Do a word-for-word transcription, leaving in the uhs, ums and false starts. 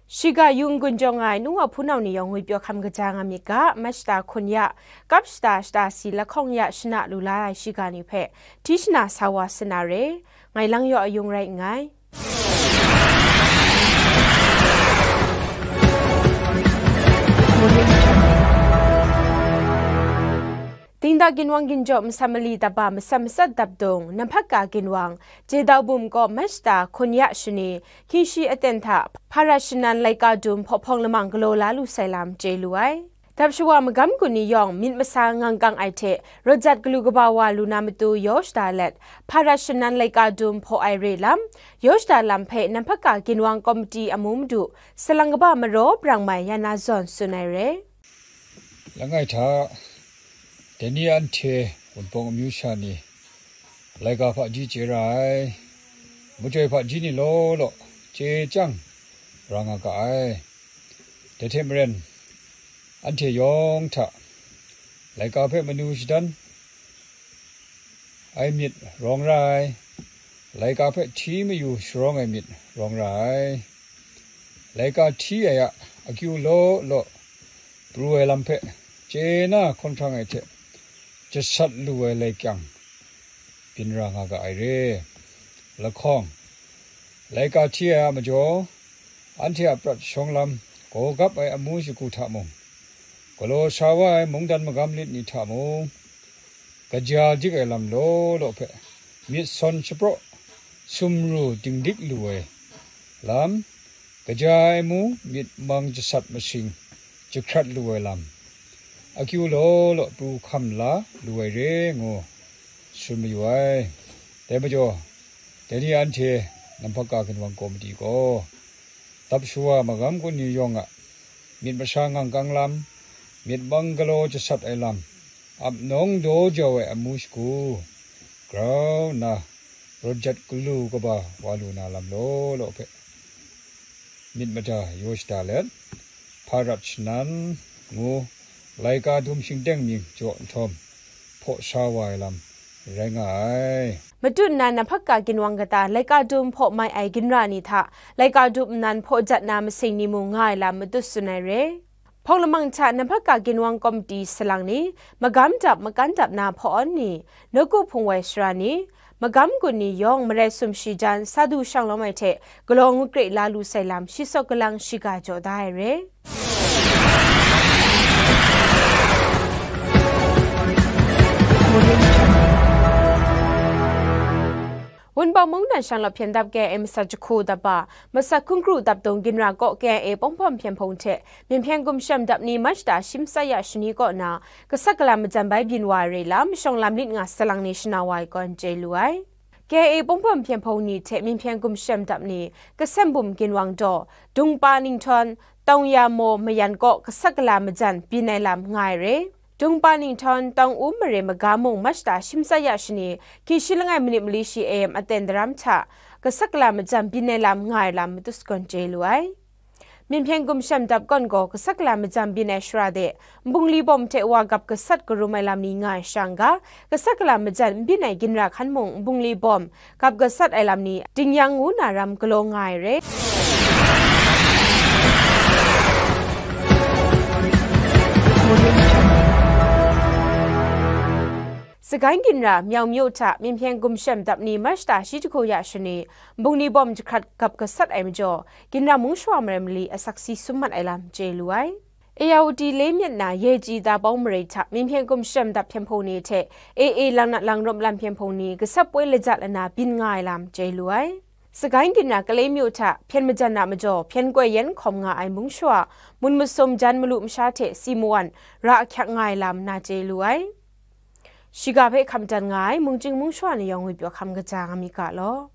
Shiga yu n-gun jawng ai nu wa hpunau ni yawng ngwi pyaw hkam kaja nga myit ga, Machta hkun ya, kap shata shata si lahkawng ya shana lu la ai shiga ni hpe, hti shana sa wa sa na re, ngai lang yaw ayung rai nngai. Dingda ginwang ginjaw masam mali daba masam matsat dapdung, Namhpatka ginwang, Jedau bum kaw Machta hkun ya shani, hkying shi aten hta, Hparat shanan laika dum hpawhpawng lamang galaw la lu sai lam chye lu ai. Dap shawa magam gun ni yawng myit masa ngang kang ai hte, rawt jat galu kaba wa lu na matu yaw shada let, Hparat shanan laika dum hpaw ai re lam, yaw shada lam hpe Namhpatka ginwang komiti amu madu, salang kaba maraw brang mai ya na zawn tsun ai re. Langai hta, dai ni anhte Wunpawng amyu sha ni, laika hpaji chye ra ai, majoi hpaji ni law law chye chyang ra nga ga ai. Dai hte maren, anhte yawng hta laika hpe manu shadan ai myit rawng ra ai, laika hpe hti mayu sharawng ai myit rawng ra ai. Laika hti ai a akyu law law pru ai lam hpe chye na hkawn hkrang ai hte jasat lu ai lai kyang byin ra nga ga ai re. Lahkawng, laika hti ai a majaw, anhte a prat shawng lam, gaw gap ai amu shagu hta mung, galaw sa wa ai mungdan magam lit ni hta mung, kaja dik ai lam law law hpe myit sawn shapraw sumru dingdik lu ai lam, kaja ai mu myit mang jasat masing jahkrat lu ai lam, akyu law law pru hkam la lu ai re ngu tsun mayu ai. Dai majaw, dai ni anhte Namhpatka ginwang komiti gaw, dap shawa magam gun ni yawng a myit masa ngang kang lam, myit mang galaw jasat ai lam, ap nawng daw jau ai amu shagu, grau nna rawt jat galu kaba wa lu na lam law law hpe myit mada yaw shada let, Hparat shanan ngu laika dum shingteng mying jaw nhtawm, hpaw sa wa ai lam rai nga ai. Matut nna Namhpatka ginwang kata laika dum hpaw mai ai ginra ni hta, laika dum nnan hpaw jat na masing ni mung nga ai lam matut tsun ai re. Hpawng lamang hta Namhpatka ginwang komiti salang ni, magam dap makan dap na hpaw-awn ni, nawku hpung wai sara ni, magam gun ni yawng marai sumshi jan sa du shang lawm ai hte galaw ngut kre la lu sai lam shi sawk galang shiga jaw da ai re. Wunpawng mungdan shanglawt hpyen dap K I A masat jahku dap a, masat hkungkru dapdung ginra kaw K I A Pawngpawm Hpyen Hpung hte Myen Hpyen Gumshem dap ni Machta shi matsat ya shani kaw na, gasat gala majan bai byin wa ai re lam, shawng lam lit nga salang ni shana wa ai kawn chye lu ai. K I A Pawngpawm Hpyen Hpung ni hte Myen Hpyen Gumshem dap ni, Kasem Bum Ginwang daw, Dungpa Ninghtawng, Tawng Ya Maw Mayan kaw gasat gala majan byin ai lam nga ai re. Dungpa Ninghtawng, Tawng U Mare Maga mung Machta shi matsat ya shani, hkying shi langai manit mali shi A M aten daram hta, gasat gala majan byin ai lam nga ai lam matut sagawn chye lu ai. Myen Hpyen Gumshem dap kawn gaw gasat gala majan byin ai shara de, nbungli bawm hte wa gap gasat karum ai lam ni nga ai shang ga, gasat gala majan n byin ai ginra hkan mung nbungli bawm gap gasat ai lam ni ding yang ngu na ram galaw nga ai re. Sagaing ginra Myau Myaw hta Myen Hpyen Gumshem dap ni Machta shi jahku ya shani, nbungli bawm jahkrat gap gasat ai majaw, ginra mung shawa marai mali asak si sum mat ai lam chye lu ai. Ayawdi le myit na Yechyi Dabawng Mare hta Myen Hpyen Gumshem dap Hpyen Hpung ni hte A A Langnat Langrum lam Hpyen Hpung ni gasat poi laja lana byin nga ai lam chye lu ai. Sagaing ginra Kalai Myaw hta hpyen majan a majaw hpyen koi yan hkawm nga ai mung shawa, mun masum jan malu masha hte si mawan ra ahkyak nga ai lam na chye lu ai. Shiga hpe hkam dan nga ai mungchying mung shawa ni yawng ngwipyaw hkam kaja nga myit ga law.